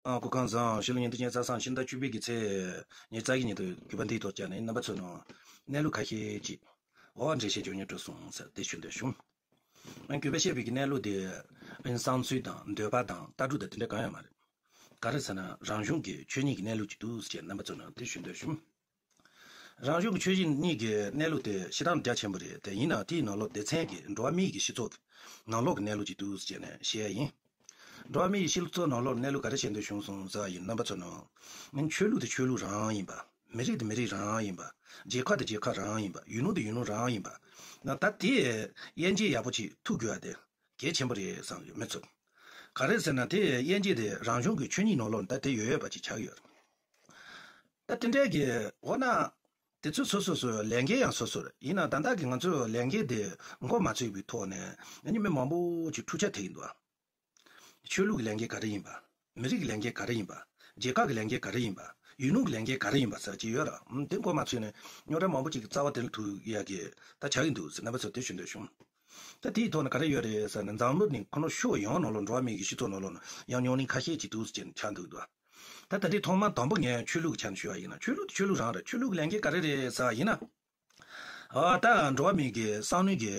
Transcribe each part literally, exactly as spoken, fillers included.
ཨ། སྐུ་ཁམས་བཟང་། ཕྱི་ལོ་ཉིས་སྟོང་ཉི་ཤུ་རྩ་གསུམ་ཕྱི་ཟླ་བཅུ་པའི་གི་ཚེས་ཉེར་རྩ་གི་ཉིན་དུ་གུས་པ་འདིའི་ཐོག་བཅར་ནས་རྣམ་པ་ཚོ་ནང་གནས་ལུགས་ཁ་ཤས་ཅིག་འོ་འགྲེལ་བཤད་རྒྱག་སྙིང་བྲོ་སོང་ཟེར་དེ་ཞུ་འདོད་བྱུང་། ཨ། གུས་པ་བཤད་པའི་གི་གནས་ལུགས་དེ་བསམ་ཚུལ་དང་འདོད་པ་དང་ལྟ་གྲུབ་དང་དེ་འདྲ་གང་ཡང་མ་རེད། ག་རེ་ཟེར་ན་རང་གཞུང་གི་ཆོས་ཉིད་ཀྱི་གནས་ལུགས་ཅིག་འདུག་ཟེར་རྣམ་པ་ཚོ་ནང་དེ་ཞུ་འདོད་བྱུང་། རང་གཞུང་གི་ཆོས་ཉིད་ཀྱི་གནས་ལུགས་དེ་ཞེ་དྲག་རྒྱ་ཆེན་པོ་རེད། དེ་ཡིན་ནའང་དེའི་ནང་ལོགས་སྡེ་ཚན་གྱི་འགྲོ་བ་མིའི་གི་སྤྱི་ཚོགས་ཀྱི་ནང་ལོགས་ཀྱི་གནས་ལུགས་ཅིག་འདུག་ཟེར་ནས་བཤད་ཡ་ཡིན། འགྲོ་བ་མིའི་སྤྱི་ཚོགས་ནང་ལོགས་གནས་ལུགས་ག་རེ་བཤད་འདོད་བྱུང་སོང་ཟེར་བ་ཡིན་རྣམ་པ་ཚོ་ནང་། ཆོས་ལུགས་དེ་ཆོས་ལུགས་རང་ཡིན་པ། མི་རིགས་དེ་མི་རིགས་རང་ཡིན་པ། རྒྱལ་ཁབ་དེ་རྒྱལ་ཁབ་རང་ཡིན་པ། ཡུལ་ལུང་དེ་ཡུལ་ལུང་རང་ཡིན་པ། ད་དེ་དབྱེ་འབྱེད་ཡག་པོ་ཅིག་ཐུབ་དགོས་པ་དེ་གལ་ཆེན་པོ་རེད་བསམ་ཡོད་མི་ཚོ། ག་རེ་ཟེར་ན་དེ་དབྱེ་འབྱེད་དེ་རང་གཞུང་གི་ཆོས་ཉིད་ནང་ལོགས་ད་དེ་ཡོད་ཡོད་པ་ཅིག་ཆགས་ཡོད་རེད། ད་དེ་འདྲའི་གི་འོ་ན། དེ་ཚོ་སོ་སོ་སོའི་ལས་འགན་ཡང་སོ་སོ་རེད། ཡིན་ནའང་ད་ལྟ་གི་ང་ཚོའི་ལས་འགན་དེ་འགོ་མ་ཚུགས་པའི་ཐོག་ནས་ཨ་ནི་མི་མང་པོ་ཅིག་འཁྲུག་ཆ་ཐེབས་ཀྱི་འདུག་ཆོས་ལུགས་ཀྱི་ལས་འགན་ག་རེ་ཡིན་པ། མི་རིགས་ཀྱི་ལས་འགན་ག་རེ་ཡིན་པ། རྒྱལ་ཁབ་ཀྱི་ལས་འགན་ག་རེ་ཡིན་པ། ཡུལ་ལུང་གི་ལས་འགན་ག་རེ་ཡིན་པ་ཟེར་གྱི་ཡོད་ར། ཨུམ། དེ་འགོ་མ་ཚུགས་ནས་རྙོག་དྲ་མང་པོ་ཅིག་གི་རྩ་བ་དེ་ལ་ཐུག་ཡག་གི་ད་ཆགས་ཀྱི་འདུག་ཟེར་རྣམ་པ་ཚོར་དེ་ཞུ་འདོད་བྱུང་། ད་དེའི་ཐོག་ནས་ག་རེ་ཡོད་རེད་ཟེར་ན་འཛམ་བུ་གླིང་ཁོ་ན་ཕྱོགས་ཡོངས་ནང་ལ་འགྲོ་བ་མིའི་གི་སྤྱི་ཚོགས་ནང་ལ་ཡང་རྙོག་གླེང་ཁ་ཤས་ཅིག་འདུག་ཟེར་ཆགས་འདུག་འདུག་ད་ད་ལྟའི་ཐོག་མར་དང་པོ་ངས་ཆོས་ལུགས་ཀྱི་ཆ་ནས་ཞུ་བ་ཡིན་ན། ཆོས་ལུགས་དེ་ཆོས་ལུགས་རང་རེད། ཆོས་ལུགས་ཀྱི་ལས་འགན་ག་རེ་རེད་ཟེར་བ་ཡིན་ན། ཨ། ད་འགྲོ་བ་མིའི་གི་བསམ་བློའི་གི་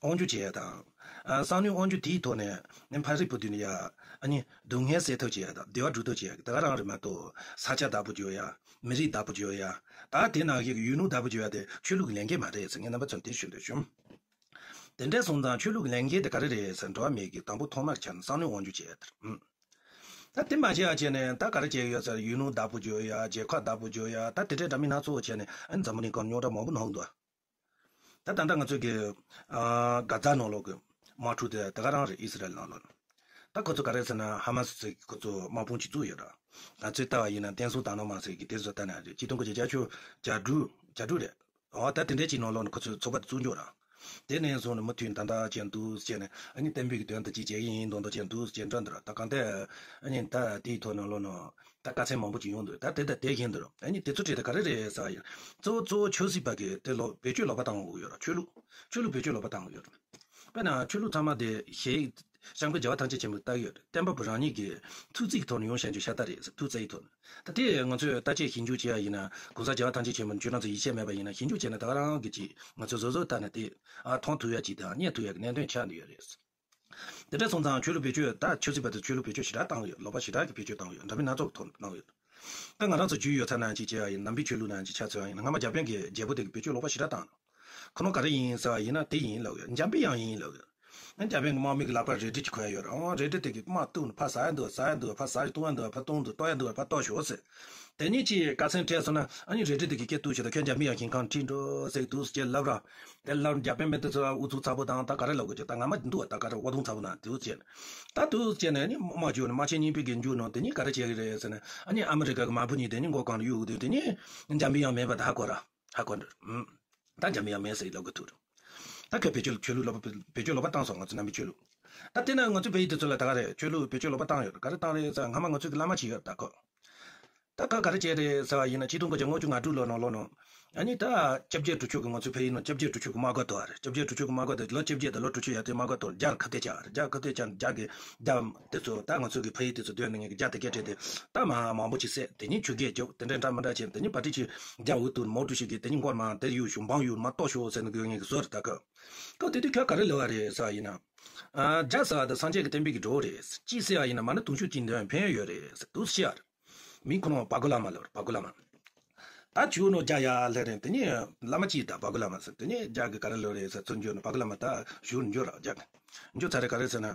དབང་སྒྱུར་བྱེད་ཡ་དང་། ཨ། བསམ་བློའི་དབང་སྒྱུར་དེའི་ཐོག་ནས་ནི་ཕ་རི་བུ་དུ་ནི་ཡ། ཨ་ནི་སྡུག་བསྔལ་སེལ་ཐབས་བྱེད་ཡ་དང་བདེ་བ་སྒྲུབ་ཐབས་བྱེད་ཡ་གི་ད་ག་རང་རེད་མ་གཏོགས་ས་ཆ་བདག་པོ་བྱེད་ཡ། མི་རིགས་བདག་པོ་བྱེད་ཡ། ད་དེ་ནང་བཞིན་གི་ཡུལ་ལུང་བདག་པོ་བྱེད་ཡ་དེ་ཆོས་ལུགས་ཀྱི་ལས་འགན་མ་རེད་ཟེར་ངས་རྣམ་པ་ཚོར་དེ་ཞུ་འདོད་བྱུང་། དེ་འདྲ་སོང་ཙང་ཆོས་ལུགས་ཀྱི་ལས་འགན་དེ་ག་རེ་རེད་ཟེར། འགྲོ་བ་མིའི་གི་དང་པོ་ཐོག་མར་ཆ་ནས་བསམ་བློའི་དབང་སྒྱུར་བྱེད་ཡ་དེ་རེད། ད་དེ་མ་བྱས་པ་བྱས་ནས་ད་ག་རེ་བྱས་ཡོད་ཟེར། ཡུལ་ལུང་བདག་པོ་བྱེད་ཡ། རྒྱལ་ཁབ་བདག་པོ་བྱེད་ཡ། ད་དེ་འདྲའི་འདྲ་མིན་སྣ་ཚོགས་བྱས་ནས་ཨ་ནི་འཛམ་བུ་གླིང་སྒང་རྙོག་དྲ་མང་པོ་ནང་འདུག་ད་ད་ལྟ་ང་ཚོ་གི་ཨ་གྷ་ཛ་ནང་ལོགས་ཀྱི་དམག་འཁྲུག་དེ་ད་ག་རང་རེད། ཨི་སི་རལ་ནང་ལོགས། ད་ཁོ་ཚོ་ག་རེ་ཟེར་ན་ཧ་མ་སི་ཟེར་ཁོ་ཚོ་དམག་དཔུང་གཅིག་བཙུགས་ཡོད་ར། ང་ཚོས་ལྟ་བ་ཡིན་ན་བསྟན་སྲུང་དར་ནག་དམག་ཟེར་གི་དེ་ཚོ་ལྟ་ན་རེད། གཅིག་སྟོང་དགུ་བརྒྱ་བརྒྱད་ཅུ་གྱ་དྲུག་གྱ་དྲུག་རེད། འོ་ད་དེ་འདྲའི་ཅིག་ནང་ལོགས་ནས་ཁོ་ཚོས་ཚོགས་པ་དེ་བཙུགས་འཇོག་ར། དེ་ནས་བཟུང་ནས་མུ་མཐུད་ད་ལྟ་ཅན་འདུག་ཟེར་ནས་ཨ་ནི་བསྟན་པའི་གི་དོན་དུ་ཅིག་བྱེད་ཀྱི་ཡིན་མདོག་མདོག་ཅན་འདུག་ཟེར་འདྲ་འདུག་ར། ད་གང་ལྟར་ཨ་ནི་ད་དེའི་ཐོག་ནང་ལོགས་ནས་ད་དཀའ་ཚེགས་མང་པོ་ཅིག་ཡོང་འདུག་ད་དེ་ད་དེ་བཞིན་དུ་ར། ཨ་ནི་དེ་ཚོ་བྲིས་ཏེ་ག་རེ་རེད་ཟེར་ཡིན། གཙོ་བོ་གཙོ་བོ་ཆབ་སྲིད་པ་གི་དེ་ལོ་བེད་སྤྱོད་ལོག་པ་བཏང་དགོས་ཡོད་ར། ཆོས་ལུགས་ཆོས་ལུགས་བེད་སྤྱོད་ལོག་པ་བཏང་དགོས་ཡོད་ར། དཔེར་ན་ཆོས་ལུགས་ཚང་མ་དེ་ཞེས་སྐྱབས་མགོན་རྒྱལ་བ་ཐམས་ཅད་མཁྱེན་པས་བཏགས་ཡོད། བསྟན་པ་པོ་རང་ཉིད་ཀྱི་ཐུགས་བརྩེ་གི་ཐོག་ནས་ཡོང་བཞིན་རྒྱུ་ཤ་སྟག་རེད། ཐུགས་བརྩེ་གི་ཐོག་ནས། ད་དེ་ང་ཚོས་བརྟག་དཔྱད་ཞིབ་འཇུག་བྱེད་ཡ་ཡིན་ན། གོང་ས་རྒྱལ་བ་ཐམས་ཅད་མཁྱེན་པ་ཁྱོད་རང་ཚོ་ཡིད་ཆེས་མེད་པ་ཡིན་ན། ཞིབ་འཇུག་བྱས་ན་ད་ག་རང་གི་ཅིག་ང་ཚོ་བཟོ་བཟོ་ལྟ་ན་དེ་ཨ་མཐོང་ཐུབ་ཡ་ཅིག་དང་རྙེད་ཐུབ་ཡ་གི་གནད་དོན་ཆགས་འདུག་ཡོད་རེད། དེ་འདྲ་སོང་ཙང་ཆོས་ལུགས་བེད་སྤྱོད། ད་ཆབ་སྲིད་པ་དེ་ཆོས་ལུགས་བེད་སྤྱོད་ཞེ་དྲག་བཏང་ཡོད། ལོག་པ་ཞེ་དྲག་གི་བེད་སྤྱོད་བཏང་ཡོད། འདྲ་མིན་སྣ་ཚོགས་ཐོག་ནས་བཏང་ཡོད། ད་ང་རང་ཚོ་རྒྱུས་ཡོད་ཚ་ན་ཅིག་བྱས་པ་ཡིན་ན། ནང་པའི་ཆོས་ལུགས་ནང་ཅིག་ཆ་མཚོན་པ་ཡིན་ན། སྔ་མ་འཇར་པན་གྱི་རྒྱལ་པོ་དེ་གི་བེད་སྤྱོད་ལོག་པ་ཞེ་དྲག་བཏང་། ཁོ་ནོ་ག་རེ་ཡིན་ཟེར་བ་ཡིན་ན་དེ་ཡིན་ལབ་ཡོད། འཇར་པན་ཡང་ཡིན་ལབ་ཡོད། ཨ་འཇར་པན་གྱི་དམག་མི་གི་ལག་པར་རལ་གྲི་ཅིག་འཁོར་ཡ་ཡོད་ར། ཨང་རལ་གྲི་དེ་གི་དམག་གཏུག་ནས་ཕར་ཟ་ཡ་འདུག་ཟ་ཡ་འདུག་ཕར་ཟ་ཡ་གཏོང་ཡ་འདུག་ཕར་གཏོང་ཡ་འདུག་ཕར་གཏོང་ཤོག་ཟེར། དེ་ནས་ཅིག་དཀའ་ཚེགས་འཕྲད་སོང་ན་ཨ་ནི་རལ་གྲི་དེ་གི་སྐེ་གཏུག་བྱས། ད་ཁྱོད་འཇར་པན་ཡང་ཞིང་ཁམས་ཁྲིད་འགྲོ་ཟེར་གི་འདུག་ཟེར་ལབ་ར། དེ་ལབ་འཇར་པན་མི་དེ་ཚོ་ཨུ་ཚུགས་ཚ་པོ་དང་། ད་ག་རེ་ལབ་དགོས་ཀྱི། ད་ང་མ་འདུག་ད་ག་རེ་དབུ་ཐུང་ཚ་པོ་ན་འདུག་ཟེར། ད་འདུག་ཟེར་ནས་ཨ་ནི་དམག་རྒྱུགས་ནས་དམག་ཆེན་གཉིས་པའི་གི་མཇུག་ནང་དེ་ནས་ག་རེ་བྱེད་ཀྱི་རེད་ཟེར་ན། ཨ་ནི་ཨ་མི་རི་ཀ་གི་དམག་དཔུང་གཉིས་དེ་ནི་མགོ་གང་ལ་གཡུག་འདུག་དེ་ནི་འཇར་པན་ཡང་མེད་པ་ད་ཧ་གོ་ར། ཧ་གོ་འདུག་ཨུམ། ད་འཇར་པན་ཡང་མེད་ཟེར་ལབ་གི་ཐུག་རེད། ད་ཁོས་བེད་སྤྱོད་ཆོས་ལུགས་ལོག་པ་བེད་སྤྱོད་ལོག་པ་བཏང་སོང་། ང་ཚོ་ནང་པའི་ཆོས་ལུགས། ད་དེ་ན་ང་ཚོ་བལ་ཡུལ་དེ་ཚོ་ལ་ད་ག་རེ་ཆོས་ལུགས་བེད་སྤྱོད་ལོག་པ་བཏང་ཡོད། ག་རེ་བཏང་རེད་ཟེར། སྔ་མ་ང་ཚོ་གི་བླ་མ་ཅིག་ཡོད་རེད། ད་ཁོ། ད་ཁོ་ག་རེ་བྱས་རེད་ཟེར་བ་ཡིན་ན། ཆིག་སྟོང་དགུ་བརྒྱ་ལྔ་བཅུ་ང་དྲུག་ལོ་ནང་ལོགས་ནང་། ཨ་ནི་ད་སྐྱབས་རྗེ་གྲུབ་མཆོག་གི། ང་ཚོ་བལ་ཡུལ་ནང་སྐྱབས་རྗེ་གྲུབ་མཆོག་གི་དམག་སྒར་དེ་ཡོད་རེད། སྐྱབས་རྗེ་གྲུབ་མཆོག་གི་དམག་སྒར་དེ། ལོ་བཅོ་བརྒྱད་དང་ལོ་དྲུག་ཅུ་ཡར་དེ་དམག་སྒར་དེ་རྒྱ་ཁ་གཏད་བཅག་རེད། རྒྱ་ཁ་གཏད་བཅག་རྒྱ་གི་རྒྱ་དེ་ཚོ་ད་ང་ཚོ་གི་བལ་ཡུལ་དེ་ཚོ་སྡོད་ནས་ངེད་ཀྱི་རྒྱ་དེ་སྐད་བྲལ་ཏེ། ད་མ་མང་པོ་ཅིག་བསད། དེ་ནས་ཆུ་རྐྱལ་རྒྱུག་དེ་འདྲའི་འདྲ་མི་འདྲ་བྱས། དེ་ནས་བ་ཊི་ཆི་རྒྱ་འུ་ཐུག་མའོ་ཀྲུའུ་ཞི་གིས་དེ་ནས་མགོ་མ་དེར་གཡུག་ཤོག་འབངས་ཡུལ་མ་གཏོགས་ཤོག་ཟེར་ནས་གི་ངེད་ཀྱི་བཟོ་རེད། ད་ཁོ་ཁོ་དེ་དུས་ཁོས་ག་རེ་ལབ་པ་རེད་ཟེར་བ་ཡིན་ན། ཨ། རྒྱ་ཟེར་བ་དེ་སངས་རྒྱས་ཀྱི་བསྟན་པའི་གི་གྲོགས་རེད། གཅིག་ཟེར་བ་ཡིན་ན་མ་ཎི་དུང་ཕྱུར་གཅིག་འདོན་ཕན་ཡོན་ཡོད་རེད་ཟེར་འདུག་ཟེར་ཡ་རེད། མིང་ཁོ་རང་བྷ་གུ་ལ་མ་ལབ་རེད། བྷ་གུ་ལ་མ། ད་བྱུག་ནོ་རྒྱ་ཡ་ལེ་རེད། དེ་ནས་བླ་མ་གཅིག་ད་བྷ་གུ་ལ་མ་ཟེར། དེ་ནས་རྒྱ་གི་ག་རེ་ལབ་རེད་ཟེར་ཚུར་འགྱོ་ནོ་བྷ་གུ་ལ་མ་ད་བཞུགས་འགྱོ་ར། རྒྱ་གི་འགྱོ་ཚར་རེད། ག་རེ་ཟེར་ན།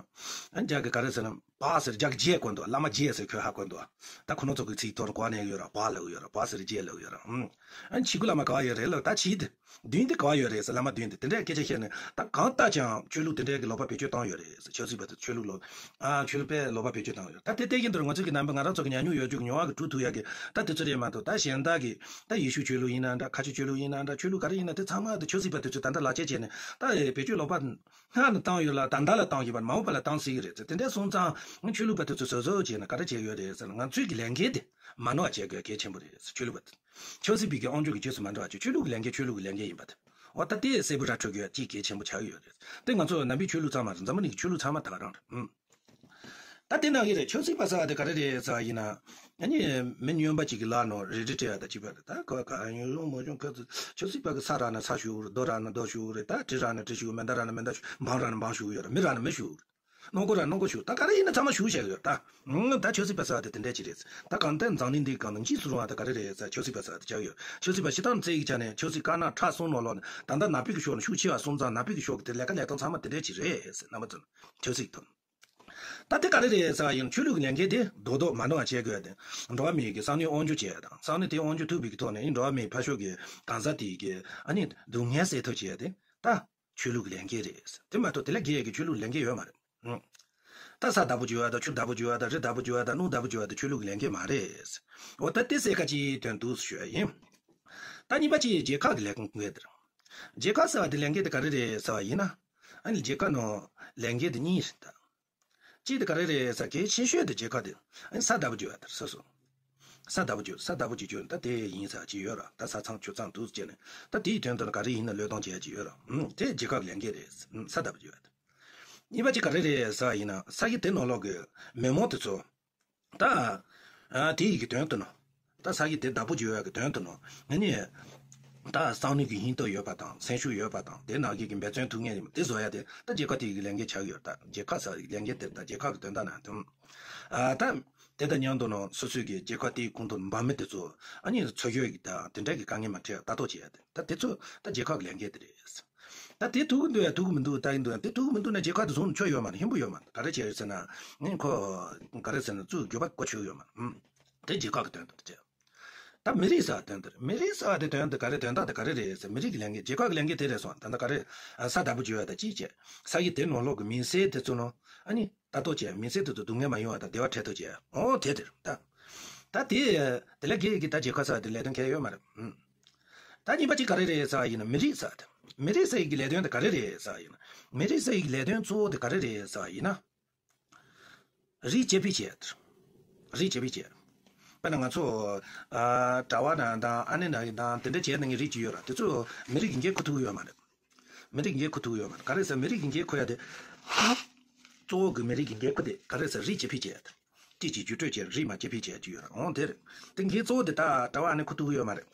ཨ། རྒྱ་གི་ག་རེ་ཟེར་ན། བྷ་ཟེར་རྒྱ་གི་རྗེ་གོ་འདུག་བླ་མ་རྗེ་ཟེར་ཁོས་ཧ་གོ་འདུག་ད་ཁོ་ནོ་ཚོ་གི་ཚིག་ཐོག་གོ་ནས་ཡོད་ར། བྷ་ལབ་ཡོད་ར། བྷ་ཟེར་རྗེ་ལབ་ཡོད་ར། ཨང་། ཨ། ཆི་གུ་བླ་མ་ག་བ་ཡོད་རེད་ལབ། ད་ཆི་དེ། མདུན་དེ་ག་བ་ཡོད་རེད་ཟེར། བླ་མ་མདུན་དེ། དེ་འདྲའི་སྐད་ཆ་བཤད་ནས་ད་གང་ལྟར་ཀྱང་ཆོས་ལུགས་དེ་འདྲའི་གི་ལོག་པ་བེད་སྤྱོད་བཏང་ཡོད་རེད་ཟེར། ཆབ་སྲིད་པ་དེ་ཆོས་ལུགས་ལོག་ཨ། ཆོས་ལུགས་པས་ལོག་པ་བེད་སྤྱོད་བཏང་ཡོད། ད་དེ་དེ་ཡིན་དུས་ང་ཚོ་གི་ནང་པ་ང་རང་ཚོ་གི་ཉམས་མྱོང་ཡོད་རྒྱུ་གི་མྱོང་བ་གི་གྲུབ་ཐུབ་ཡ་གི་ད་དེ་ཚོ་རེད་མ་གཏོགས། ད་གཞན་དག་གི་ད་ཡེ་ཤུ་ཆོས་ལུགས་ཡིན་ན་འདྲ། ཁ་ཆེ་ཆོས་ལུགས་ཡིན་ན་འདྲ། ཆོས་ལུགས་ག་རེ་ཡིན་ན་དེ་ཚང་མ་དེ་ཆབ་སྲིད་པ་དེ་ཚོས་ད་ལྟ་ལག་ཆས་བྱས་ནས་ད་ཨེ་བེད་སྤྱོད་ལོག་པ་སྔར་ནས་བཏང་ཡོད་ལ་ད་ལྟ་ལ་བཏང་བཞིན་པ་མ་འོངས་པ་ལ་བཏང་སྲིད་ཀྱི་རེད་ཟེར། དེ་འདྲ་སོང་ཙང་ཆོས་ལུགས་པ་དེ་ཚོས་བཟོ་བཟོ་བྱས་ནས་ག་རེ་བྱས་ཡོད་རེད་ཟེར་ན། ང་ཚོའི་གི་ལས་འགན་དེ་མ་ནོར་བ་བྱེད་དགོས་གལ་ཆེན་པོ་རེད་ཟེར། ཆོས་ལུགས་པ་དེ། ཆབ་སྲིད་པའི་གི་དབང་སྒྱུར་གྱི་རྗེས་སུ་མ་འགྲོ་བ་བྱེད། ཆོས་ལུགས་ཀྱི་ལས་འགན་ཆོས་ལུགས་ཀྱི་ལས་འགན་ཡིན་པ་དེ། འོ་ད་དེ་གསལ་པོ་ར་འཕྲོད་དགོས་ཡ་གཅིག་གལ་ཆེན་པོ་ཆགས་ཀྱི་ཡོད་རེད། དེ་ང་ཚོ་ནང་པའི་ཆོས་ལུགས་ཚང་མ་རེད། འཛམ་བུ་གླིང་གི་ཆོས་ལུགས་ཚང་མ་ད་ག་རང་རེད། ཨུམ། ད་དེ་ན་གི་རེད། ཆབ་སྲིད་པ་ཟེར་བ་དེ་ག་རེ་རེད་ཟེར་བ་ཡིན་ན། ཨ་ནི་མི་སྨྱོན་པ་ཅིག་གི་ལག་ནང་རལ་གྲི་སྤྲད་ཡ་ད་ཅིག་པ་རེད། ད་ཁོ་ག་ཡོང་ཡོང་མ་ཡོང་ཁ་ཚུ་ཆབ་སྲིད་པ་གི་ས་རག་ན་ས་ཞུ་རེད། རྡོ་རག་ན་རྡོ་ཞུ་རེད། ད་གྲི་རག་ན་གྲི་ཞུ། མེ་མདའ་རག་ན་མེ་མདའ་ཞུ། འབངས་རག་ན་འབངས་ཞུ་ཡོད་རེད། མི་རག་ན་མི་ཞུ་རེད། སྣུམ་འཁོར་རག་ན་སྣུམ་འཁོར་ཞུ། ད་ག་རེ་ཡིན་ན་ཚང་མ་ཞུ་བྱས་ཡོད་ད། ཨང་། ད་ཆབ་སྲིད་པ་ཟེར་བ་དེ་དེ་འདྲ་ཅིག་རེད། ད་གང་ལྟར་འཛམ་གླིང་འདིའི་སྒང་ན་འཇིགས་སུ་རུང་བ་ད་ག་རེ་རེད་ཟེར། ཆབ་སྲིད་པ་ཟེར་བ་དེ་ཆགས་ཡོད། ཆབ་སྲིད་པ་སྤྱིར་བཏང་བརྩི་ཡི་ཆ་ནས་ཆབ་སྲིད་དཀར་ནག་ཁྲ་གསུམ་ནང་ལོགས་ནས་ད་ལྟ་ནག་པོའི་གི་ཕྱོགས་ནས་ཤུགས་ཆེ་བ་གསུམ་ཙམ། ནག་པོའི་གི་ཕྱོགས་ཀྱི་དེ་ལས་ཀ་ལས་སྟངས་ཚང་མ་དེ་འདྲ་ཅིག་རེད་ཟེར། རྣམ་པ་ཚོ་ཆབ་སྲིད་དང་། ད་དེ་ག་རེ་རེད་ཟེར་བ་ཡིན་ན། ཆོས་ལུགས་ཀྱི་ལས་འགན་དེ་རྡོག་རྡོག་མ་འདང་བ་བྱེད་དགོས་ཏེ། འགྲོ་བ་མིའི་གི་བསམ་བློའི་དབང་སྒྱུར་བྱེད་ཡ་དང་། བསམ་བློ་དེ་དབང་སྒྱུར་ཐུབ་པའི་གི་ཐོག་ནས་འགྲོ་བ་མིའི་ཕར་ཕྱོགས་ཀྱི་གང་ཟག་དེའི་གི་ཨ་ནི་སྡུག་བསྔལ་སེལ་ཐབས་བྱེད་ཡ་དེ་ད་ཆོས་ལུགས་ཀྱི་ལས་འགན་རེད། དེ་མ་གཏོགས་དེ་ལས་བརྒལ་ཡ་གི་ཆོས་ལུགས་ལས་འགན་ཡོད་མ་རེད། ཨང་། ད་ས་བདག་པོ་བྱེད་ཡ་དང་། ཆུ་བདག་པོ་བྱེད་ཡ་དང་། རི་བདག་པོ་བྱེད་ཡ་དང་། སྣུམ་བདག་པོ་བྱེད་ཡ་དང་། ཆོས་ལུགས་ཀྱི་ལས་འགན་མ་རེད། འོ་ད་དེ་གསལ་ཁ་ཅིག་དོན་འདུག་ཞུ་ཡ་ཡིན། ད་གཉིས་པ་གཅིག་རྒྱལ་ཁབ་ཀྱི་ལས་འགན་དེ་རེད། རྒྱལ་ཁབ་ཟེར་བ་དེ་ལས་འགན་དེ་ག་རེ་རེད་ཟེར་བ་ཡིན་ན། ཨ་ནི་རྒྱལ་ཁབ་ནང་ལས་འགན་དེ་གཉིས་རེད་ད། གཅིག་དེ་ག་རེ་རེད་ཟེར། གལ་ཆེ་ཤོས་དེ་རྒྱལ་ཁབ་དེ་ཨ་ནི་ས་བདག་པོ་བྱེད་ཡ་དེ་རེད། སོ་སོ་ས་བདག་པོ་བྱེད། ས་བདག་པོ་བྱེད་རྒྱུ་ད་དེ་ཡིན་ས་ཅིག་ཡོད་ར། ད་ས་ཚང་ཆུ་ཚང་འདུག་ཟེར་ནས། ད་དེའི་དོན་དུ་ན་ག་རེ་ཡིན་ན་བློས་གཏོང་བྱེད་ཡ་ཅིག་ཡོད་ར། ཨང་། དེ་རྒྱལ་ཁབ་ཀྱི་ལས་འགན་རེད། ཨང་། ས་བདག་པོ་བྱེད་ཡ་དེ། གཉིས་པ་གཅིག་ག་རེ་རེད་ཟེར་བ་ཡིན་ན། ས་གཞི་དེ་ནང་ལོགས་ཀྱི་མི་མང་དེ་ཚོ། ད་ཨ་དེ་ཡི་གི་དོན་དུ་ནོ། ད་ས་གཞི་དེ་བདག་པོ་བྱེད་ཡ་གི་དོན་དུ་ནོ། ཨ་ནི་ད་བསམ་བློའི་གི་སྙིང་སྟོབས་ཡོད་པ་དང་། སེམས་ཤུགས་ཡོད་པ་དང་། དེ་ནང་གི་གི་འབད་བརྩོན་ཐུབ་མཁན་དེ་བཟོ་ཡ་དེ་ད་རྒྱལ་ཁབ་དེ་ཡི་གི་ལས་འགན་ཆགས་ཡོད། ད་རྒྱལ་ཁབ་ཟེར་ལས་འགན་དེ་ད་རྒྱལ་ཁབ་གི་དོན་དག་ནང་དུ། ཨ་ད་དེ་དང་མཉམ་དུ་ནོ། སོ་སོའི་གི་རྒྱལ་ཁབ་དེའི་ཁོངས་གཏོགས་འབངས་མི་དེ་ཚོ་ཨ་ནི་འཚོ་བཞིན་གི་ད་དེ་འདྲ་གི་དཀའ་ངལ་མ་འཕྲད་ལྟ་རྟོག་བྱེད་ཡ་དེ། ད་དེ་ཚོ་ད་རྒྱལ་ཁབ་ཀྱི་ལས་འགན་དེ་རེད། ད་དེ་ཐུབ་ཀྱི་འདུག་ཡ་ཐུབ་ཀྱི་མི་འདུག་ལྟ་གི་འདུག་ཡ། དེ་ཐུབ་ཀྱི་མི་འདུག་ན་རྒྱལ་ཁབ་དེ་བཟུང་ནས་ཆོ་ཡོད་མ་རེད། ཧིན་པོ་ཡོད་མ་རེད། ག་རེ་བྱས་ཡོད་ཟེར་ན། ངས་ཁོ་ག་རེ་ཟེར་ན་ཚུར་འགྱུར་བ་གོ་ཆོད་ཡོད་མ་རེད། ཨུམ། དེ་རྒྱལ་ཁབ་ཀྱི་དོན་དུ་བྱས། ད་མི་རིགས་ཟེར་བ་དོན་དུ་རེད། མི་རིགས་ཟེར་བ་དེ་དོན་དུ་ག་རེ། དོན་དག་དེ་ག་རེ་རེད་ཟེར། མི་རིགས་ཀྱི་ལས་འགན། རྒྱལ་ཁབ་ཀྱི་ལས་འགན་དེ་རེད་སོང་། ད་ལྟ་ག་རེ། ཨ་ས་བདག་པོ་བྱེད་ཡ་ད་གཅིག་བྱས། ས་གཞི་དེ་ནང་ལོགས་ཀྱི་མི་སེར་དེ་ཚོ་ནང་ཨ་ནི་ལྟ་རྟོག་བྱས། མི་སེར་དེ་ཚོ་སྡུག་བསྔལ་མ་ཡོང་བ་དང་བདེ་བ་འཕྲད་ཐབས་བྱས། འོ་དེ་དེ་རེད་ད། ད་དེ་དེ་ལས་འགན་གྱི་ད་རྒྱལ་ཁབ་ཟེར་བ་དེ་ལས་དོན་གང་ཡང་ཡོད་མ་རེད། ཨུམ། ད་གཉིས་པ་གཅིག་ག་རེ་རེད་ཟེར་བ་ཡིན་ན། མི་རིགས་ཟེར་བ་དེ། མི་རིགས་ཟེར་ཡི་གི་ལས་དོན་དེ་ག་རེ་རེད་ཟེར་བ་ཡིན་ན། མི་རིགས་ཟེར་ཡི་གི་ལས་དོན་གཙོ་བོ་དེ་ག་རེ་རེད་ཟེར་བ་ཡིན་ན། རིགས་གཅིག་པུ་བྱས། རིགས་གཅིག་པུ་བྱས། དཔེར་ན་ང་ཚོ་ཨ་གྲྭ་པ་ནང་དང་ཨ་ནེ་ནང་དང་དེ་འདྲ་བྱས་ནས་ངའི་རིགས་གཅིག་ཡོད་ར། དེ་ཚོ་མི་རིགས་ཀྱི་འགན་འཁུར་ཐུབ་ཀྱི་ཡོད་མ་རེད། མི་རིགས་ཀྱི་འགན་འཁུར་ཐུབ་ཀྱི་ཡོད་མ་རེད། ག་རེ་ཟེར། མི་རིགས་ཀྱི་འགན་འཁུར་ཡ་དེ། གཙོ་བོ་གི་མི་རིགས་ཀྱི་འགན་འཁུར་དེ་ག་རེ་ཟེར། རིགས་གཅིག་པུ་བྱས། སྤྱི་གཅིག་རྒྱུ་སྤྲོད་བྱས། རིགས་མ་གཅིག་པུ་བྱས་ཀྱི་ཡོད་ར། འོང་དེ་རེད། དེ་འགན་གཙོ་བོ་དེ་ད་གྲྭ་པ་ཨ་ནེ་འཁུར་ཐུབ་ཀྱི་ཡོད་མ་རེད།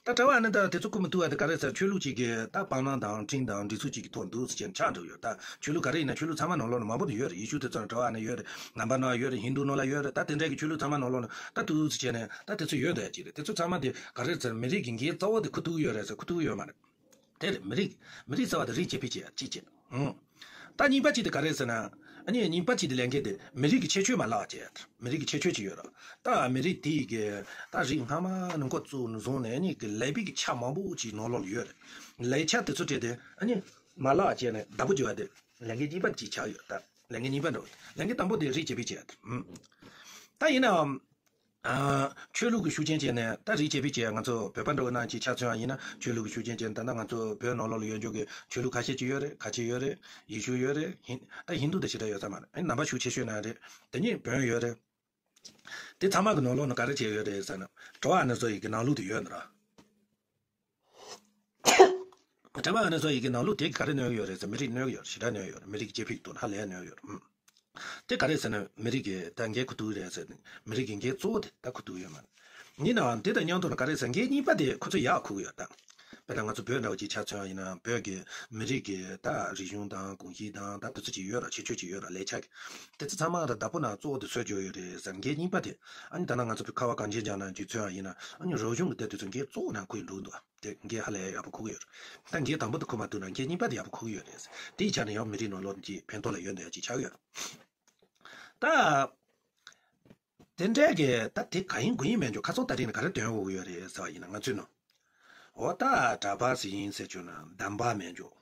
ད་གྲྭ་པ་ཨ་ནེ་ད་དེ་ཚོ་འཁུར་མི་ཐུབ་པ་དེ་ག་རེ་ཟེར། ཆོས་ལུགས་གཅིག་གི་ད་བར་སྣང་དང་འཕྲིན་དང་འབྲེལ་ཚུལ་གཅིག་གི་ཐོག་འདུག་ཟེར་བྱས་ནས་ཆགས་འགྲོ་ཡོད། ད་ཆོས་ལུགས་ག་རེ་ཡིན་ན་ཆོས་ལུགས་ཚང་མ་ནང་ལོགས་ལ་མང་པོ་དེ་ཡོད་རེད། ཡེ་ཤུ་དེ་ཚོ་གྲྭ་པ་ཨ་ནེ་ཡོད་རེད། ནང་པ་ནང་ཡོད་རེད། ཧིན་དུ་ནང་ལ་ཡོད་རེད། ད་དེ་འདྲ་གི་ཆོས་ལུགས་ཚང་མ་ནང་ལོགས་ལ་ད་འདུག་ཟེར་བྱས་ནས་ད་དེ་ཚོ་ཡོད་བསྡད་ཀྱི་རེད། དེ་ཚོ་ཚང་མ་དེ་ག་རེ་ཟེར། མི་རིགས་ཀྱི་འགན་གཙོ་བོ་དེ་འཁུར་ཐུབ་ཀྱི་ཡོད་རེད་ཟེར། འཁུར་ཐུབ་ཀྱི་ཡོད་མ་རེད། དེ་རེད། མི་རིགས། མི་རིགས་ཟེར་བ་དེ་རིགས་གཅིག་པུ་བྱས། གཅིག་བྱས། ཨང་། ད་གཉིས་པ་གཅིག་དེ་ག་རེ་ཟེར་ན། ཨ་ནི་གཉིས་པ་གཅིག་དེ་ལས་འགན་དེ་མི་རིགས་ཀྱི་ཁྱད་ཆོས་མ་བརླག་བྱས། མི་རིགས་ཀྱི་ཁྱད་ཆོས་ཅིག་ཡོད་ར། ད་མི་རིགས་དེ་ཡི་གི་ད་རིགས་སྔ་མ་ནས་འགོ་བཙུགས་ནས་བཟུང་ནས་ཨ་ནི་གི་ལས་པའི་གི་ཆ་མང་པོ་ཅིག་ནང་ལོགས་ལ་ཡོད་རེད། ལས་ཆ་དེ་ཚོ་སྤྲད་དེ་ཨ་ནི་མ་བརླག་བྱས་ནས་བདག་པོ་བྱེད་པ་དེ་ལས་འགན་གཉིས་པ་གཅིག་ཆགས་ཡོད། ད་ལས་འགན་གཉིས་པ་འགྲོ། ལས་འགན་དང་པོ་དེ་རིགས་གཅིག་པུ་བྱས། ཨང་། ད་ཡིན་ནའང་། ཨ། ཆོས་ལུགས་ཀྱི་ཤུགས་རྐྱེན་བྱས་ནས་ད་རིགས་གཅིག་པུ་བྱས། ང་ཚོ་བོད་པ་འདྲ་བོ་ནང་གཅིག་ཆ་མཚོན་པ་ཡིན་ན། ཆོས་ལུགས་ཀྱི་ཤུགས་རྐྱེན་བྱས་ནས་ད་ལྟ་ང་ཚོ་བོད་ནང་ལོགས་ལ་ཡོད་འཇོག་གི་ཆོས་ལུགས་ཁ་ཤས་ཅིག་ཡོད་རེད། ཁ་ཆེ་ཡོད་རེད། ཡེ་ཤུ་ཡོད་རེད། ཧིན། ད་ཧིན་དུ་དེ་ཞེ་དྲག་ཡོད་ས་མ་རེད། ཨ་ནི་ནང་པ་ཤུགས་ཆེ་ཤོས་ནང་རེད། དེ་ནས་བོན་ཡོད་རེད། དེ་ཚང་མ་གི་ནང་ལོགས་ནས་ག་རེ་བྱས་ཡོད་རེད་ཟེར་ན། གྲྭ་པ་ཨ་ནེ་ཚོ་ཡི་གི་ནང་ལུགས་དེ་ཡོད་ནི་ར། གྲྭ་པ་ཨ་ནེ་ཚོ་ཡི་གི་ནང་ལུགས་དེ་ག་རེ་གནོད་ཡོད་རེད་ཟེར། མི་རིགས་གནོད་ཡོད་རེད། ཞེ་དྲག་གནོད་ཡོད་རེད། མི་རིགས་ཀྱི་སྐྱེ་འཕེལ་གྱི་ཐོག་ཧ་ལས་གནོད་ཡོད་རེད། ཨུམ། དེ་ག་རེ་ཟེར་ན་མི་རིགས་ཀྱི་ད་འགན་འཁུར་ཐུབ་ཀྱི་རེད་ཟེར་ནས་མི་རིགས་ཀྱི་འགན་གཙོ་བོ་དེ་ད་འཁུར་ཐུབ་ཀྱི་ཡོད་མ་རེད། ཡིན་ནའང་དེ་དང་མཉམ་དུ་ན་ག་རེ་ཟེར། འགན་གཉིས་པ་དེ་ཁོ་ཚོས་ཡར་འཁུར་གྱི་ཡོད་ད། དཔེར་ན་ང་ཚོ་བོད་འདྲ་བོ་ཅིག་ཆ་མཚོན་པ་ཡིན་ན། བོད་ཀྱི་མི་རིགས་ཀྱི་ད་རིག་གཞུང་དང་གོམས་གཤིས་དང་ད་དེ་ཚོ་ཅིག་ཡོད་ར། ཁྱད་ཆོས་ཅིག་ཡོད་ར། ལས་ཆ་གི་དེ་ཚོ་ཚང་མ་ད་བདག་པོ་ནང་གཙོ་བོ་དེ་བཟོ་རྒྱུ་ཡོད་རེད་ཟེར། འགན་གཉིས་པ་དེ། ཨ་ནི་ད་ནང་ང་ཚོ་བོད་ཁ་བ་གངས་ཅན་ལྗོངས་ནང་ཅིག་མཚོན་པ་ཡིན་ན། ཨ་ནི་རིག་གཞུང་གི་དེ་དེ་ཚོ་འགན་གཙོ་བོ་ནང་འཁུར་གྱི་འདུག་འདུག་དེ་འགན་ཧ་ལས་ཡག་པོ་འཁུར་གྱི་ཡོད་རེད། ད་འགན་དང་པོ་དེ་འཁུར་མ་ཐུབ་ན་འགན་གཉིས་པ་དེ་ཡག་པོ་འཁུར་གྱི་ཡོད་རེད། དེའི་ཆ་ནས་ཡང་མི་རིགས་ནང་ལོགས་ཀྱི་ཕན་ཐོགས་ལ་ཡོད་འདོད་ཡ་ཅིག་ཆགས་ཡོད། ད་དེ་འདྲའི་གི་ད་དེ་ག་ཡིན་གུ་ཡིན་མེད་འཇོག་ཁ་སང་ད་རིང་ནས་ག་རེ་འདོན་འོ་ཡོད་རེད་ཟེར་བ་ཡིན་ན། ང་ཚོས་ནོ། འོ་ད་གྲྭ་པ་ཟིག་ཡིན་ཟེར་རྒྱུ་ན་གདམས་པ་མེད་འཇོག་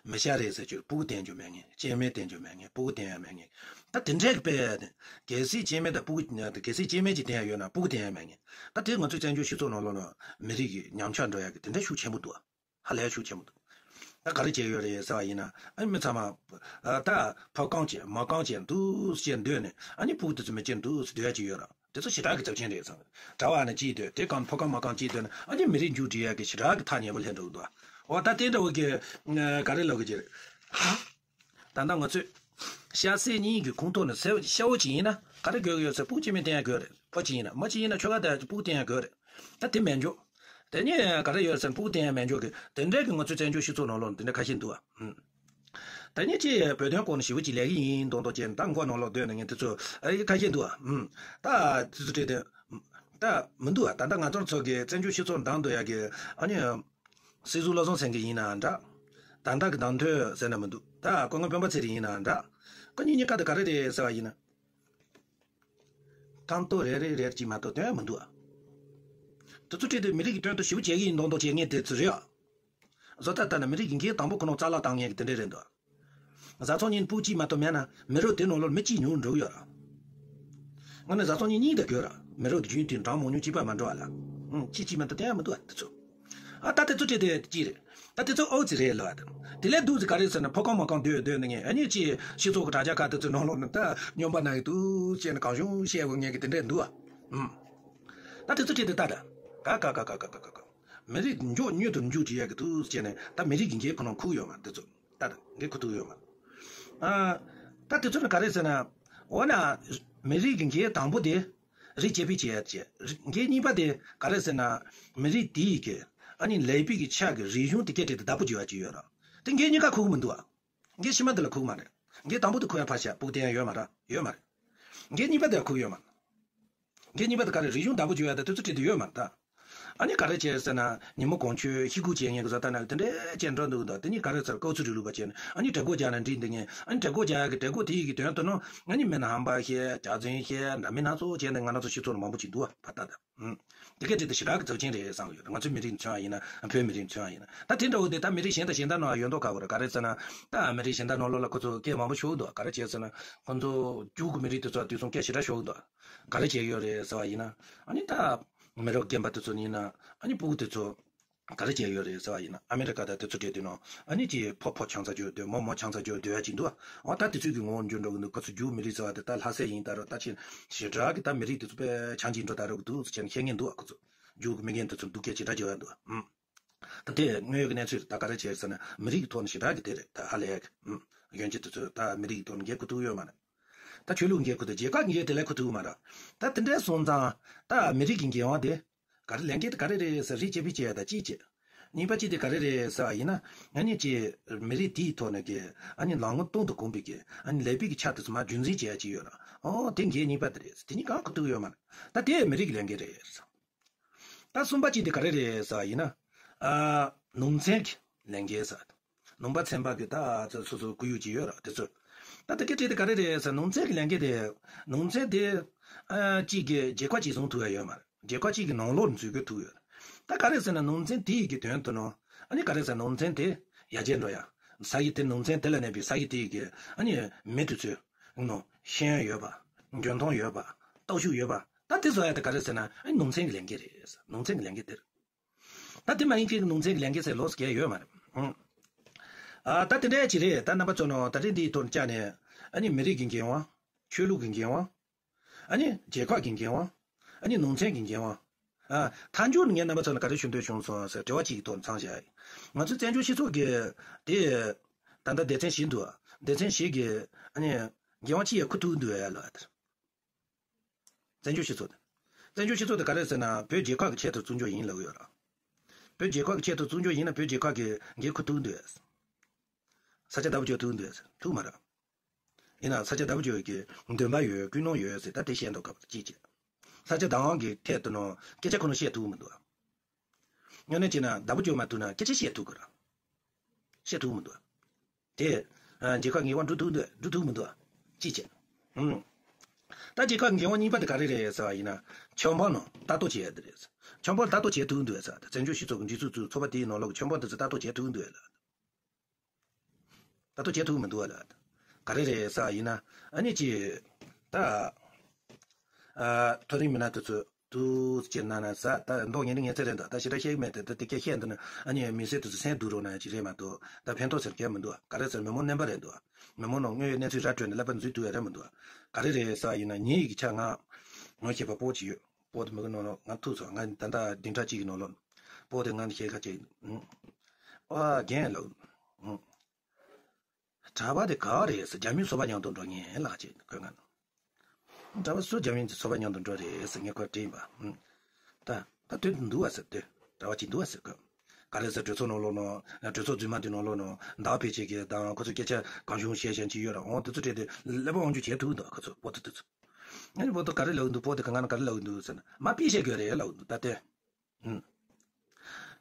མི་ཤ་རེད་ཟེར་རྒྱུ་ཕྲུ་གུ་བསྟེན་རྒྱུ་མེད་ངེས། སྐྱེས་དམན་བསྟེན་རྒྱུ་མེད་ངེས། ཕྲུ་གུ་བསྟེན་ཡ་མེད་ངེས། ད་དེ་འདྲའི་གི་དཔེ་ཡ་དེ། གལ་སྲིད་སྐྱེས་དམན་དང་ཕྲུ་གུ། གལ་སྲིད་སྐྱེས་དམན་ཅིག་བསྟེན་ཡ་ཡོད་ན་ཕྲུ་གུ་བསྟེན་ཡ་མེད་ངེས། ད་དེ་ང་ཚོའི་བཙན་བྱོལ་སྤྱི་ཚོགས་ནང་ལོགས་ན་མི་རིགས་ཀྱི་ཉམས་ཆག་འགྲོ་ཡ་གི་དེ་འདྲ་ཤུགས་ཆེན་པོ་འདུག་ཧ་ལས་ཤུགས་ཆེན་པོ་འདུག་ད་ག་རེ་བྱས་ཡོད་རེད་ཟེར་བ་ཡིན་ན། ཨ་ནི་མི་ཚང་མ་ད་ཕོ་རྐང་བྱས་མོ་རྐང་བྱས་འདུག་སེ་སྡོད་ནས། ཨ་ནི་ཕྲུ་གུ་དེ་ཚོ་མི་སྐྱེ་འདུག་སེ་སྡོད་ཡ་ཅིག་ཡོད་ར། དེ་ཚོ་ཞེ་དྲག་གི་ཚབས་ཆེན་རེད་བསམ། གྲྭ་པ་ཨ་ནེ་གཅིག་སྡོད་དེ་གང་ཕོ་རྐང་མོ་རྐང་གཅིག་སྡོད་ན། ཨ་ནི་མི་རིགས་མཇུག་སྒྲིལ་ཡ་གི་ཞེ་དྲག་གི་ཐག་ཉེ་པོ་སླེབས་འགྲོ་གི་འདུག་འོ་ད་དེ་འདྲ་བོ་གི་ག་རེ་ལབ་གི་ཅིག་རེད། ད་ལྟ་ང་ཚོས་ ཤ་སྲེ་གཉིས་ཀྱི་ཁོངས་གཏོགས་ནས་སེར་ཤ་བོ་གཅིག་ཡིན་ན་ག་རེ་དགོས་ཀྱི་ཡོད་ཟེར། སྤུ་གུ་གཅིག་མིན་བསྟེན་ཡ་དགོས་རེད། ཕོ་གཅིག་ཡིན་ན། མོ་གཅིག་ཡིན་ན་ཁྱོ་ག་དེ་སྤུ་གུ་བསྟེན་ཡ་དགོས་རེད། ད་དེ་མེད་འཇོག་དེ་ནས་ག་རེ་ཡོད་ཟེར། སྤུ་གུ་བསྟེན་ཡ་མེད་འཇོག་གི་དེ་འདྲའི་གི་ང་ཚོའི་བཙན་བྱོལ་སྤྱི་ཚོགས་ནང་ལོགས་དེ་འདྲ་ཁ་ཤས་འདུག་ཨ། ད་ནི་ཅི་བོད་དོན་སྐོར་ནས་ཞེ་པོ་ཅིག་ལས་ཀྱི་ཡིན་མདོག་མདོག་བྱས་ནས། ད་མགོ་ནང་ལོགས་སྡོད་ནས་ངས་དེ་ཚོ་ཨ་ཁ་ཤས་འདུག་ཨ། ཨུམ། ད་དེ་ཚོ་བྲིས་ཏེ། ད་མི་འདུག་ཨ། ད་ལྟ་ང་ཚོ་ཚོ་གི་བཙན་བྱོལ་སྤྱི་ཚོགས་འདང་འདོད་ཡ་གི་ཨ་ནི་སྲིད་ཟུར་བློ་བཟང་སེང་གེ་ཡིན་ན་འདྲ། ད་ལྟ་གི་བདམས་ཐོན་ཟེར་ན་མི་འདུག་ད་སྐུ་ངོ་སྤེན་པ་ཚེ་རིང་ཡིན་ན་འདྲ། ཁོ་གཉིས་གཉིས་ཀ་དེ་ག་རེ་རེད་ཟེར་བ་ཡིན་ན། རྐང་ཏོ་རེ་རེ་རེ་གཅིག་མ་གཏོགས་སྟོན་ཡ་མི་འདུག་ཨ། དེ་ཚོ་བྲིས་ཏེ་མི་རིགས་ཀྱི་དོན་དུ་ཞེ་པོ་བྱེད་ཀྱི་ཡིན་མདོག་མདོག་བྱེད་མཁན་དེ་ཚོ་རེད་ཨ། བཟོ་ལྟ་ལྟ་ན་མི་རིགས་ཀྱི་འགན་དང་པོ་ཁོ་རང་རྩ་བརླག་བཏང་མཁན་གྱི་དེ་འདྲས་རེད་འདུག་བཟའ་ཚང་གཉིས་སྤུ་གཅིག་མ་གཏོགས་མེད་ན་མི་རབས་དེ་ནང་ལོགས་མི་གཅིག་ཉུང་འགྲོ་གི་ཡོད་ར། ང་ནི་བཟའ་ཚང་གཉིས་གཉིས་དང་དགོས་ར། མི་རབས་རྒྱུན་དུ་འབྲང་མང་ཉུང་གཅིག་པ་མ་འགྲོ་བ་ལ། ཨང་གཅིག་གཅིག་མ་གཏོགས་བསྟན་ཡ་མི་འདུག་བ་དེ་ཚོ། ཨ་ད་དེ་ཚོ་བྲིས་ཏེ་གཅིག་རེད། ད་དེ་ཚོ་ཨོ་ཙི་རེད་ལ། དེ་ལས་སྡུག་ཙི་ག་རེ་ཟེར་ན་ཕོ་ཁང་མ་ཁང་སྡོད་སྡོད་ནས་ངས་ཨ་ནི་ཅི་སྤྱི་ཚོགས་ཀྱི་དྲ་རྒྱ་ཁག་དེ་ཚོའི་ནང་ལོགས་ནས་ད་སྨྱོན་པ་ན་གི་འདུག་བཤད་ནས་གང་བྱུང་བཤད་དགོས་ངེས་ཀྱི་དེ་འདྲས་འདུག་བ། ཨང་། ད་དེ་ཚོ་བྲིས་ཏེ་ད་ད། ག་ག་ག་ག་ག་ག་ག། མི་རིགས་མགྱོགས་མྱུར་དུ་མཇུག་སྒྲིལ་ཡ་གི་འདུག་བྱས་ནས་ད་མི་རིགས་ཀྱི་འགན་ཁོ་རང་འཁུར་ཡོད་མ་དེ་ཚོ། ད་ད་འགན་འཁུར་ཐུབ་ཡོད་མ། ཨ། ད་དེ་ཚོ་ནི་ག་རེ་ཟེར་ན། འོ་ན། མི་རིགས་ཀྱི་འགན་དང་པོ་དེ། རིགས་གཅེས་འཕེལ་བྱེད་ཡ་བྱས། རིགས་འགན་གཉིས་པ་དེ་ག་རེ་ཟེར་ན། མི་རིགས་དེའི་གི། ཨ་ནི་ལས་པའི་གི་ཆ་གི་རིག་གཞུང་དེ་སྐད་བྲིས་ཏེ་བདག་པོ་བྱེད་ཡ་ཅིག་ཡོད་ར། དེ་འགན་གཉིས་ཀ་འཁུར་གི་མི་འདུག་ཨ། འགན་ཕྱི་མ་དེ་ལ་འཁུར་གི་མ་རེད། འགན་དང་པོ་དེ་འཁུར་ཡ་ཕར་བཞག་སྤུ་གུ་བསྟེན་ཡ་ཡོད་མ་ར། ཡོད་མ་རེད། འགན་གཉིས་པ་དེ་ལ་འཁུར་གི་ཡོད་མ་རེད། འགན་གཉིས་པ་དེ་ག་རེ། རིག་གཞུང་བདག་པོ་བྱེད་ཡ་དང་དེ་ཚོ་བྲིས་ཏེ་ཡོད་མ་རེད་ད། ཨ་ནི་ག་རེ་བྱས་ཟེར་ན་ཉིན་མོ་གང་ཆོད་ཤི་སྒུག་བྱེད་མཁན་གྱི་བཟོ་ལྟ་ན་དེ་འདྲས་བྱས་འགྲོ་འདུག་ད། དེ་གཉིས་ག་རེ་ཟེར། ཀའོ་ཚུ་རི་ལུག་པ་བྱས་ནས་ཨ་ནི་དྲག་པོ་རྒྱག་ནས་འགྲིག་འདི་ངས་ཨ་ནི་དྲག་པོ་རྒྱག་ཡ་གི་དྲག་པོ་དེ་ཡི་གི་དོན་དུ་ནོ། ཨ་ནི་མི་ནི་ཧམ་པ་བཤད། ཇག་འཛིན་བཤད། འདྲ་མིན་སྣ་ཚོགས་བྱས་ནས་ང་རང་ཚོ་སྤྱི་ཚོགས་ལ་མང་པོ་ཅིག་འདུག་བ་ད་ད། ཨུམ། དེ་ག་ཅིག་དེ་ཞེ་དྲག་གི་ཚབས་ཆེན་རེད་བསམ་གི་ཡོད། ང་ཚོའི་མི་རིགས་མཚོན་བ་ཡིན་ན། བོད་མི་རིགས་མཚོན་བ་ཡིན་ན། ད་དེ་འདྲ་བོ་དེ་ད་མི་རིགས་གཞན་དང་གཞན་དག་ནང་ཡོད་མདོག་ཁ་པོ་རེད། ག་རེ་ཟེར་ན། ད་མི་རིགས་གཞན་དག་ནང་ལོགས་ལ་ཁོ་ཚོ་སྐད་མང་པོ་ཤོར་འདུག་ག་རེ་བྱས་ཟེར་ན། ཁོ་ཚོ་རྒྱུག་གི་མི་རིགས་དེ་ཚོ་དུས་སང་སྐད་ཞེ་དྲག་ཤོར་འདུག་ག་རེ་བྱས་ཡོད་རེད་ཟེར་བ་ཡིན་ན། ཨ་ནི་ད་མི་རབས་རྒན་པ་དེ་ཚོ་ཡིན་ན། ཨ་ནི་སྤུ་གུ་དེ་ཚོ་ག་རེ་བྱས་ཡོད་རེད་ཟེར་བ་ཡིན་ན། ཨ་མི་རི་ཀ་དང་དེ་ཚོ་འབྲེལ་དུས་ནང་ཨ་ནི་ཅི་ཕོ་ཕོ་ཆང་ས་རྒྱུ་དེ། མོ་མོ་ཆང་ས་རྒྱུ་དེ་ཡ་ཅིག་འདུག་འོ་ད་དེ་ཚོའི་གི་ངོ་བོ་འགྱུར་འགྲོ་གི་འདུག་ཁོ་ཚོ་རྒྱུག་མི་རིགས་ཟེར་བ་དེ་ད་ལྷ་སའི་ཡིན། ད་རུང་ད་ཆེན་ཞེ་དྲག་གི་ད་མི་རིགས་དེ་ཚོ་དཔེ་ཆང་ཅིག་འགྲོ་ད་རུང་འདུག་ཟེར་བཤད་མཁན་འདུག་ཁོ་ཚོ་རྒྱུག་གི་མི་རྒན་དེ་ཚོ་སྡུག་སྐད་ཅིག་འདྲ་བྱེད་པ་འདུག་ཨུམ། ད་དེ་དངོས་ཡོད་ཀྱི་གནས་ཚུལ་རེད། ད་ག་རེ་བྱས་ཟེར་ན་མི་རིགས་ཀྱི་ཐོག་ནས་ཞེ་དྲག་གི་དེ་རེད། ད་ཧ་ལས་ཡ་གི་ཨུམ། གཞོན་སྐྱེས་དེ་ཚོས་ད་མི་རིགས་ཀྱི་ཐོག་ནས་འགན་འཁུར་ཐུབ་ཡོད་མ་རེད། ད་ཆོས་ལུགས་འགན་འཁུར་དང་རྒྱལ་ཁབ་ཀྱི་འགན་དེ་ལས་འཁུར་ཐུབ་ཀྱི་མ་རེད། ད་དེ་འདྲའི་སོང་ཙང་ད་མི་རིགས་ཀྱི་འགན་དབང་དེ་ག་རེ། ལས་འགན་དེ་ག་རེ་རེད་ཟེར། རིགས་གཅེས་འཕེལ་བྱེད་ཡ་ད་གཅིག་བྱས། གཉིས་པ་གཅིག་དེ་ག་རེ་རེད་ཟེར་བ་ཡིན་ན། ཨ་ནི་ཅི་མི་རིགས་དེའི་ཐོག་ནས་ཀྱི་ཨ་ནི་ལམ་ངོ་སྟོང་དུ་གོམས་པའི་གི་ཨ་ནི་ལས་པའི་གི་ཆ་དེ་ཚོ་མར་རྒྱུན་འཛིན་བྱེད་ཡ་ཅིག་ཡོད་ར། ཨོ་དེ་འགན་གཉིས་པ་དེ་རེད། དེ་གཉིས་ཀ་འཁུར་ཐུབ་ཡོད་མ་རེད། ད་དེ་མི་རིགས་ཀྱི་ལས་འགན་རེད། ད་གསུམ་པ་གཅིག་དེ་ག་རེ་རེད་ཟེར་བ་ཡིན་ན། ཨ། ནང་བཙན་གྱི་ལས་འགན་ཟེར། ནང་པ་ཚན་པ་གི་ད་སོ་སོ་སྐུ་ཡུག་ཅིག་ཡོད་ར་དེ་ཚོ། ད་དེ་ག་ཅིག་དེ་ག་རེ་རེད་ཟེར། ནང་བཙན་གྱི་ལས་འགན་དེ། ནང་བཙན་དེ། ཨ། གཅིག་གི་རྒྱལ་ཁབ་གཅིག་བཟུང་ཐུབ་ཡ་ཡོད་མ་རེད། རྒྱལ་ཁབ་གཅིག་གི་ནང་ལོགས་ནས་འཛུལ་དགོས་ཐུག་ཡོད། ད་ག་རེ་ཟེར་ན་ནང་བཙན་དེ་ཡི་གི་དོན་དུ་ནོ། ཨ་ནི་ག་རེ་ཟེར། ནང་བཙན་དེ་ཡར་རྒྱས་འགྲོ་ཡ། ས་ཡི་དེ། ནང་བཙན་དེ་ལ་གནས་པའི་ས་ཡི་དེ་ཡི་གི་ཨ་ནི་མི་དེ་ཚོས་ནོ། ཤེས་ཡོན་ཡོད་པ། འཇོན་ཐང་ཡོད་པ། སྟོབས་ཤུགས་ཡོད་པ། ད་དེ་བཟོ་ཡ་དེ་ག་རེ་ཟེར་ན་ཨ་ནི་ནང་བཙན་གྱི་ལས་འགན་རེད། ནང་བཙན་གྱི་ལས་འགན་དེ་རེད། ད་དེ་མ་ཡིན་ཁྱེད་ཀྱི་ནང་བཙན་གྱི་ལས་འགན་ཟེར་ལོགས་སུ་གལ་ཡོད་མ་རེད། ཨང་། ཨ། ད་དེ་འདྲ་ཅིག་རེད། ད་རྣམ་པ་ཚོ་ནོ་ད་རེས་འདིའི་ཐོག་ནས་བཅར་ནས། ཨ་ནི་མི་རིགས་ཀྱི་འགན་དབང་། ཆོས་ལུགས་ཀྱི་འགན་དབང་། ཨ་ནི་རྒྱལ་ཁབ་ཀྱི་འགན་དབང་། ཨ་ནི་ནང་བཙན་གྱི་འགན་དབང་། ཨ། མཐའ་མཇུག་ནས་ངས་རྣམ་པ་ཚོ་ནས་ག་རེ་ཞུ་འདོད་བྱུང་སོང་ཟེར། དྲི་བ་གཅིག་གི་ཐོག་ནས་མཚམས་བཞག་ཡིན། ང་ཚོའི་བཙན་བྱོལ་སྤྱི་ཚོགས་ཀྱི་དེ་ད་ལྟ་སྡེ་ཚན་བཞི་འདུག་སྡེ་ཚན་བཞི་གི་ཨ་ནི་འགན་དབང་ཅི་ཡང་འཁུར་ཐུབ་འདུག་ཡ་ལ། བཙན་བྱོལ་སྤྱི་ཚོགས་དང་། བཙན་བྱོལ་སྤྱི་ཚོགས་དེ་ག་རེ་ཟེར་ན་བོད་རྒྱལ་ཁབ་ཀྱི་ཆེད་དུ་བཙུགས་འཇོག་ཡིན་ལབ་ཡོད་ར། བོད་རྒྱལ་ཁབ་ཀྱི་ཆེད་དུ་བཙུགས་འཇོག་ཡིན་ན་བོད་རྒྱལ་ཁབ་ཀྱི་འགན་འཁུར་ཐུབ་འདུག་ས་ཆ་བདག་པོ་རྒྱག་ཐུབ་འདུག་ཐུབ་མ་རེད། ཡིན་ན་ས་ཆ་བདག་པོ་རྒྱག་གི་འདུན་པ་ཡོད། ཀུན་སློང་ཡོད་ཟེར། ད་དེ་བཤད་འདུག་སྐབས་གཅིག་བྱས། ས་ཆ་བདག་དབང་གི་ཐད་དུ་ནོ་སྐད་ཆ་ཁོ་ན་བཤད་ཐུབ་མི་འདུག་སྔོན་ནས་བྱས་ན་བདག་པོ་རྒྱག་མ་ཐུབ་ན་སྐད་ཆ་བཤད་ཐུབ་གི་ར། བཤད་ཐུབ་མི་འདུག་དེ། ཨ། རྒྱལ་ཁབ་འགན་དབང་སྒྲུབ་ཐུབ་འདུག་སྒྲུབ་ཐུབ་མི་འདུག་གཅིག་བྱས། ཨང་། ད་རྒྱལ་ཁབ་འགན་དབང་གཉིས་པ་དེ་ག་རེ་རེད་ཟེར་བ་ཡིན་ན། ཆབ་འབངས་ནང་ལྟ་རྟོག་བྱེད་ཡ་དེ་རེད། ཆབ་འབངས་ལ་ལྟ་རྟོག་བྱེད་ཐུབ་འདུག་ཟེར། ད་བཙན་བྱོལ་སྤྱི་ཚོགས་ཀྱི་འདི་ཚོ་ཚོ་ཚོགས་པ་དེའི་ནང་ལོགས་ཀྱི་ཆབ་འབངས་དེ་ཚོ་ལྟ་རྟོག་བྱེད་ཐུབ་འདུག་ལ། ལྟ་རྟོག་བྱེད་ཐུབ་མི་འདུག་ལ། ག་རེ་རེད་ཟེར་བ་ཡིན་ན། ཨ་ནི་ཅི། ད། ཨ། མཐོ་རིམ་མི་སྣ་དེ་ཚོ་ཏུ་ཅི་ན་ན་ས་ད་མདོག་ཉེས་ནི་ངས་ཚེ་རེད་འདུག་ད་ཞེ་དྲག་བཤད་ཀྱི་མེད་དེ། ད་དེ་སྐད་བཤད་འདུག་ན་ཨ་ནི་མི་སེར་དེ་ཚོ་སེམས་སྡུག་རོགས་གནང་ཅིག་རེད་མ་གཏོགས་ད་ཕན་ཐོགས་ཟེར་གལ་མི་འདུག་ག་རེ་ཟེར་མི་མང་རྣམ་པ་རེད་འདུག་མི་མང་ནང་དངོས་ཡོད་གནས་ཚུལ་ར་སྤྲོད་ནས་ཀླད་པ་འཛུལ་ཐུབ་ཡ་རེད་མི་འདུག་ག་རེ་རེད་ཟེར་བ་ཡིན་ན་ཉིན་ཡིག་གི་ཆ་ང་ངོ་ཤེས་པ་པོ་ཅིག་ཡོད། པོ་དེ་མི་གི་ནང་ལོགས་ང་ཐུག་སོང་། ང་ད་ལྟ་བདུན་ཕྲག་གཅིག་གི་ནང་ལོགས་པོ་དེ་ང་ཤེས་ཁ་ཅིག་ཨ་རྒན་ལགས། གྲྭ་པ་དེ་ག་རེད་ཟེར། རྒྱ་མིའི་ཚོ་པ་མཉམ་དུ་འགྲོ་མཁན་ལགས་ཅེས་ཁོས་ང་། གྲྭ་པ་སུ་རྒྱ་མིའི་ཚོ་པ་མཉམ་དུ་འགྲོ་རེད་ཟེར་ངས་ཁོར་དྲིས་པ། ཨུམ། ད་ད་དུས་འདུག་བ་ཟེར། དུས་གྲྭ་པ་ཅིག་འདུག་བ་ཟེར་ཁོས། ག་རེ་ཟེར། གྲོས་ཚོགས་ནང་ལོགས་ནང་། གྲོས་ཚོགས་རྫུན་མ་དེ་ནང་ལོགས་ནང་བདག་ཕལ་ཆེར་གྱིས་དང་ཁོ་ཚོ་སྐད་ཆ་གང་བྱུང་བཤད་བཞིན་ཅིག་ཡོད་ར། འོང་དེ་ཚོ་དྲིས་ཏེ་ཀླད་པ་དབང་ཆུ་བྱས་ཐུག་འདུག་ཁོ་ཚོ་བོ་ཏི་དེ་ཚོ། ཨ་ནི་བོ་ཏི་ག་རེ་ལབ་འདུག་བོ་ཏི་ག་ང་ན་ག་རེ་ལབ་འདུག་ཟེར་ན། མ་པི་བཤད་དགོས་རེད་ལབ་འདུག་ད་ལྟའི། ཨུམ།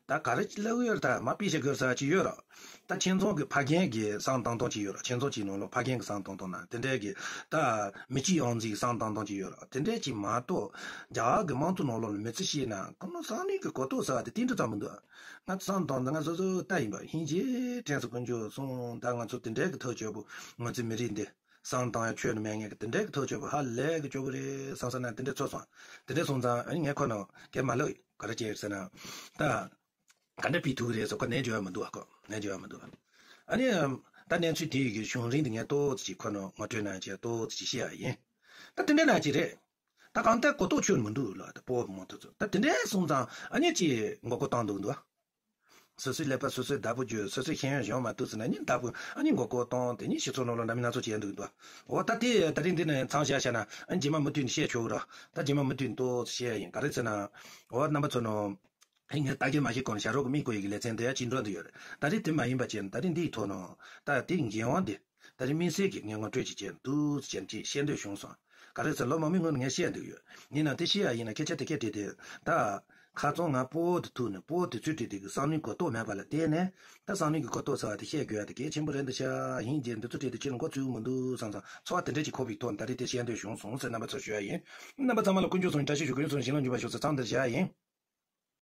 ད་ག་རེ་ལབ་ཡོད་རེད། ད་མ་པི་བཤད་དགོས་ས་ཅིག་ཡོད་ར། ད་ཁྱིམ་ཚང་གི་ཕ་རྒན་གྱི་བསམ་བཏང་སྟངས་ཅིག་ཡོད་ར། ཁྱིམ་ཚང་གཅིག་ནང་ལོགས་ཕ་རྒན་གྱི་བསམ་བཏང་སྟངས་ན་དེ་འདྲའི་གི། ད་མི་གཅིག་ཡང་འཛིན་གྱི་བསམ་བཏང་སྟངས་ཅིག་ཡོད་ར། དེ་འདྲའི་ཅིག་མ་གཏོགས་རྒྱ་གར་གྱི་དམངས་གཙོ་ནང་ལོགས་ལ་མི་ཚེ་སྐྱེལ་ན་ཁོ་ནོ་སང་ནུས་ཀྱི་གོ་རྟོགས་ཟེར་བ་དེ་ཏིལ་འབྲུ་ཙམ་མི་འདུག་ང་བསམ་བཏང་ད་ང་སོ་སོ་ལྟ་ཡིན་པ་ཡིན་གྱི། དྲན་སོང་དཀོན་མཆོག་གསུམ། ད་ང་ཚོ་དེ་འདྲའི་གི་ཐག་ཆོད་པོ་ང་ཚོའི་མི་རིགས་འདི། བསམ་བཏང་ཡ་ཆོས་ནི་མེད་ངེས་ཀྱི་དེ་འདྲའི་གི་ཐག་ཆོད་པོ་ཧ་ལས་གི་ཆོག་གི་རེད་བསམ་བསམ་ན་དེ་འདྲའི་ཚོར་སོང་། དེ་འདྲའི་སོང་ཙང་ཨ་ནི་ངས་ཁོ་ནང་སྐད་མ་ལབ་ག་རེ་བྱས་ཟེར་ན། ད་ག་འདྲ་ཕི་ཐུག་གི་རེད་ཟེར། ཁོ་ནས་འཇོ་ཡ་མི་འདུག་ཨ་ཁོ་ནས་འཇོ་ཡ་མི་འདུག་ཨ་ནི་ད་གནས་ཚུལ་དེ་ཡི་གི་བྱུང་རིམ་དེ་ངས་ཏོག་ཙམ་ཅིག་ཁོ་ནང་ངོ་སྤྲོད་གནང་བྱས་ཏོག་ཙམ་ཅིག་བཤད་ཡ་ཡིན། ད་དེ་འདྲའི་ནང་ཅིག་རེད། ད་གང་ལྟར་གོ་རྟོགས་ཆོད་མི་འདུག་ལ་ད་སྤོབས་མོ་དེ་ཚོ་ད་དེ་འདྲའི་སོང་ཙང་ཨ་ནི་ཅིག་མགོ་སྐོར་བཏང་འདུག་འདུག་སོ་སོའི་ཀླད་པ་སོ་སོས་བདག་པོ་བརྗོད། སོ་སོའི་ཤེས་ཡོན་སྦྱོང་མ་ཐུབ་ཟེར་ན་ནི་བདག་པོ་ཨ་ནི་མགོ་སྐོར་གཏོང་། དེ་ནི་སྤྱི་ཚོགས་ནང་ལ་འདྲ་མིན་སྣ་ཚོགས་བྱས་འདུག་འདུག་འོ་ད་དེ་ད་རིང་འདི་ནས་མཚམས་བཞག་བཞག་ན་ཨ་ནི་རྗེས་མ་མུ་མཐུད་ནས་བཤད་ཆོག་རོགས། ད་རྗེས་མ་མུ་མཐུད་ནས་ཏོག་ཙམ་བཤད་ཡ་ཡིན། ག་རེ་ཟེར་ན། འོ་རྣམ་པ་ཚོ་ནོ། ཨ་ནི་ངས་ད་གིན་མ་བཤད་གོང་ནས་ཞྭ་རོགས་ཀྱི་མིག་བསྐོར་ཡས་ཀྱི་ལེ་ཚན་དེ་ཡ་ཅིག་འགྲོ་འདུག་ཡོད་རེད། ད་རིང་དེ་མ་ཡིན་པ་བྱས་ན་ད་རིང་འདི་ཡི་ཐོག་ནོ། ད་དེ་འགན་དབང་འདི། ད་རིང་དམིགས་བསལ་གྱིས་ངས་ངོ་སྤྲོད་ཅིག་བྱས་འདུག་ཅེས་ཅིག་བཤད་འདོད་བྱུང་སོང་། ག་རེ་ཟེར་ལོ་མང་མོའི་སྔོན་ནས་ངས་བཤད་འདུག་ཡོད། ཡིན་ནའང་དེ་བཤད་ཡ་ཡིན་ན་སྐད་ཆ་དེ་སྐད་དེ་དེ། ད། ཁ་རྩང་ང་སྤོ་བོ་དེ་ཐུག་ནས་སྤོ་བོ་དེ་ཚོའི་གྲས་དེ་གི་བསམ་བློའི་གོ་རྟོགས་མེད་པ་ལ་བརྟེན་ནས། ད་བསམ་བློའི་གི་གོ་རྟོགས་ཟེར་བ་དེ་བཤད་དགོས་ཡ་དེ་གལ་ཆེན་པོ་རེད་འདུག་ཤག་ཡིན་རྒྱུ་འདི་ཚོ་གྲས་དེ་ཕྱི་ལ་མགོ་ཚོས་མི་འདུག་བསམ་བསམ་ཚོར་བ་དེ་འདྲ་ཅིག་འཁོར་བའི་ཐོག་ནས་ད་རེས་དེ་བཤད་འདོད་བྱུང་སོང་ཟེར་རྣམ་པ་ཚོར་ཞུ་ཡ་ཡིན། རྣམ་པ་ཚང་མ་ལ་དཀོན་མཆོག་གསུམ་བཀྲ་ཤིས་ཤོག་དཀོན་མཆོག་གསུམ་བྱིན་རླབས་འཇུག་པར་ཤོག་ཟེར་མཚམས་འདིར་བཞག་ཡ་ཡིན།